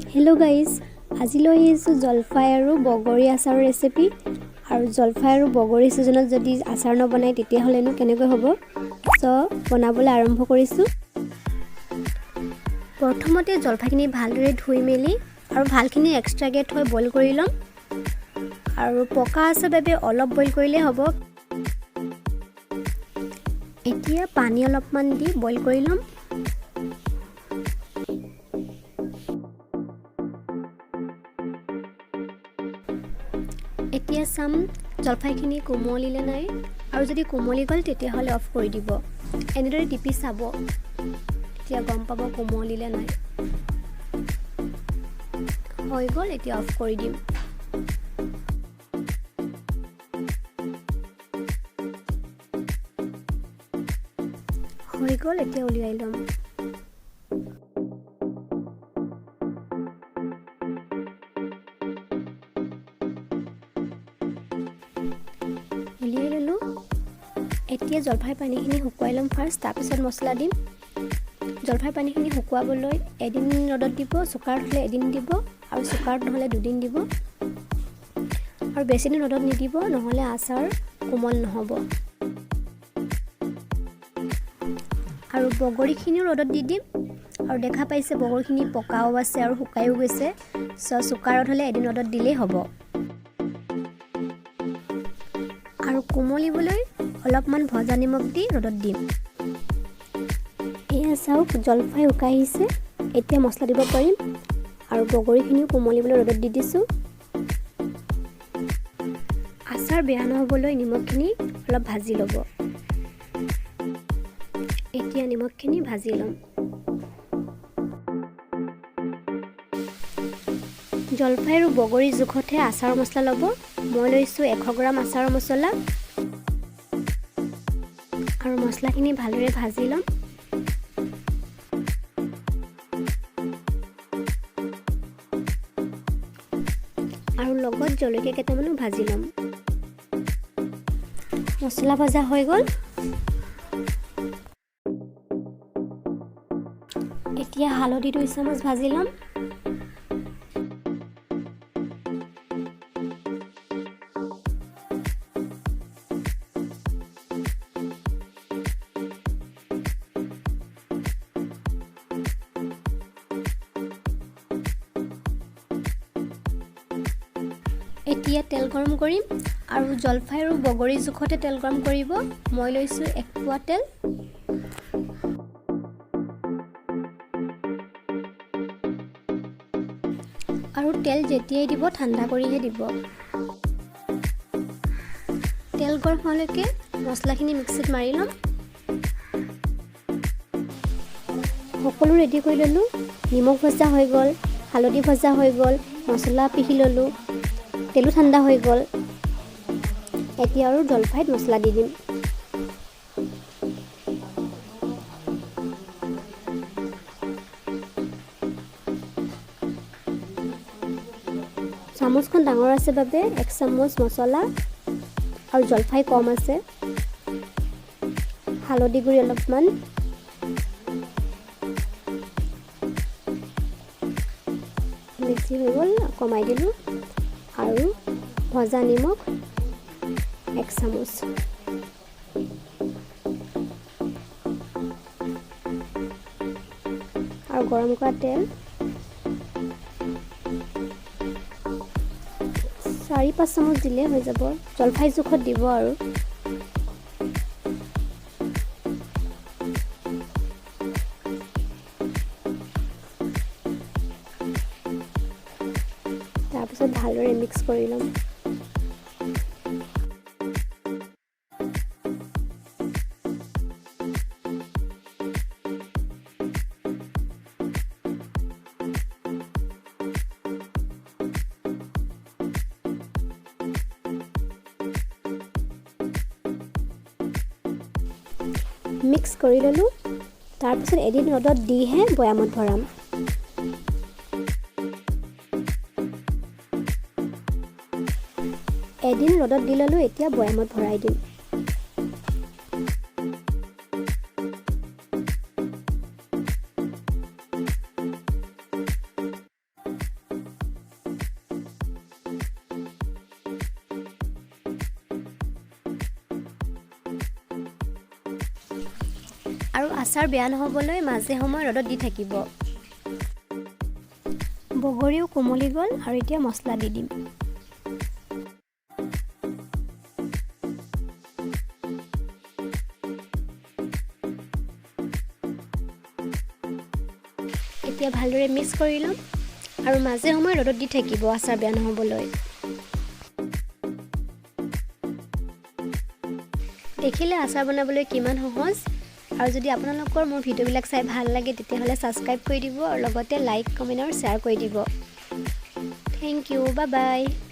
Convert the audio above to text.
Hello' guys, আজি লৈ আহিছোঁ জলফাই আৰু বগৰী আচাৰৰ ৰেচিপি। আৰু জলফাই আৰু বগৰী ছিজনত যদি আচাৰ নবনায়, তেতিয়াহ'লেনো কেনেকৈ হ'ব? চ' বনাবলৈ আৰম্ভ কৰিছোঁ। প্ৰথমতে জলফাইখিনি ভালদৰে ধুই মেলি আৰু ভালখিনি এক্সট্ৰাকৈ থৈ বইল কৰি ল'ম। আৰু পকা আছে বাবে অলপ বইল কৰিলেই হ'ব। এতিয়া পানী অলপমান দি বইল কৰি ল'ম। এতিয়া চাম জলফাইখিনি কোমলিলে নাই, আৰু যদি কোমলি গ'ল, তেতিয়াহ'লে অফ কৰি দিব। এনেদৰে টিপি চাব, তেতিয়া গম পাব কোমলিলে নাই। হৈ গ'ল, এতিয়া অফ কৰি দিম। হৈ গ'ল, এতিয়া উলিয়াই ল'ম। উলিয়াই ল'লোঁ। এতিয়া জলফাই পানীখিনি শুকুৱাই ল'ম ফাৰ্ষ্ট, তাৰপিছত মছলা দিম। জলফাই পানীখিনি শুকুৱাবলৈ এদিন ৰ'দত দিব, চোকাৰত হ'লে এদিন দিব আৰু চোকাৰত নহ'লে 2 দিন দিব। আৰু বেছি দিন ৰ'দত নিদিব, নহ'লে আচাৰ কোমল নহ'ব। আৰু বগৰীখিনিও ৰ'দত দি দিম। আৰু দেখা পাইছে, বগৰীখিনি পকাও আছে আৰু শুকায়ো গৈছে। চ' চোকা ৰ'দ হ'লে এদিন ৰ'দত দিলেই হ'ব। আৰু কোমলিবলৈ অলপমান ভজা নিমখ দি ৰ'দত দিম। এয়া চাওক, জলফাই শুকাই আহিছে। এতিয়া মছলা দিব পাৰিম। আৰু বগৰীখিনিও কোমলিবলৈ ৰ'দত দি দিছোঁ। আচাৰ বেয়া নহ'বলৈ নিমখখিনি অলপ ভাজি ল'ব। এতিয়া নিমখখিনি ভাজি ল'ম। জলফাই আৰু বগৰীৰ জোখতহে আচাৰৰ মছলা ল'ব। মই লৈছোঁ 100 গ্ৰাম আচাৰৰ মছলা। আৰু মছলাখিনি ভালদৰে ভাজি ল'ম। আৰু লগত জলকীয়া কেইটামানো ভাজি ল'ম। মছলা ভজা হৈ গ'ল। এতিয়া হালধি 2 চামুচ ভাজি ল'ম। এতিয়া তেল গৰম কৰিম। আৰু জলফাই আৰু বগৰী জোখতে তেল গৰম কৰিব। মই লৈছোঁ 1 পোৱা তেল। আৰু তেল যেতিয়াই দিব, ঠাণ্ডা কৰিহে দিব। তেল গৰম হোৱালৈকে মছলাখিনি মিক্সিত মাৰি ল'ম। সকলো ৰেডি কৰি ল'লোঁ। নিমখ ভজা হৈ গ'ল, হালধি ভজা হৈ গ'ল, মছলা পিহি ল'লোঁ, তেলো ঠাণ্ডা হৈ গ'ল। এতিয়া আৰু জলফাইত মছলা দি দিম। চামুচখন ডাঙৰ আছে বাবে 1 চামুচ মছলা, আৰু জলফাই কম আছে। হালধি গুড়ি অলপমান, বেছি হৈ গ'ল, কমাই দিলোঁ। আৰু ভজা নিমখ 1 চামুচ। আৰু গৰম কৰা তেল 4-5 চামুচ দিলে হৈ যাব। জলফাই জোখত দিব। আৰু তাৰপিছত ভালদৰে মিক্স কৰি ল'ম। মিক্স কৰি ল'লোঁ। তাৰপিছত এদিন ৰ'দত দিহে বৈয়ামত ভৰাম। এদিন ৰ'দত দি ল'লোঁ, এতিয়া বৈয়ামত ভৰাই দিম। আৰু আচাৰ বেয়া নহ'বলৈ মাজে সময়ে ৰ'দত দি থাকিব। বগৰীও কোমলি গ'ল আৰু এতিয়া মছলা দি দিম। এতিয়া ভালদৰে মিক্স কৰি ল'ম আৰু মাজে সময়ে ৰ'দত দি থাকিব আচাৰ বেয়া নহ'বলৈ। দেখিলে আচাৰ বনাবলৈ কিমান সহজ। আৰু যদি আপোনালোকৰ মোৰ ভিডিঅ'বিলাক চাই ভাল লাগে, তেতিয়াহ'লে ছাবস্ক্ৰাইব কৰি দিব আৰু লগতে লাইক, কমেণ্ট আৰু শ্বেয়াৰ কৰি দিব। Thank you, bye bye.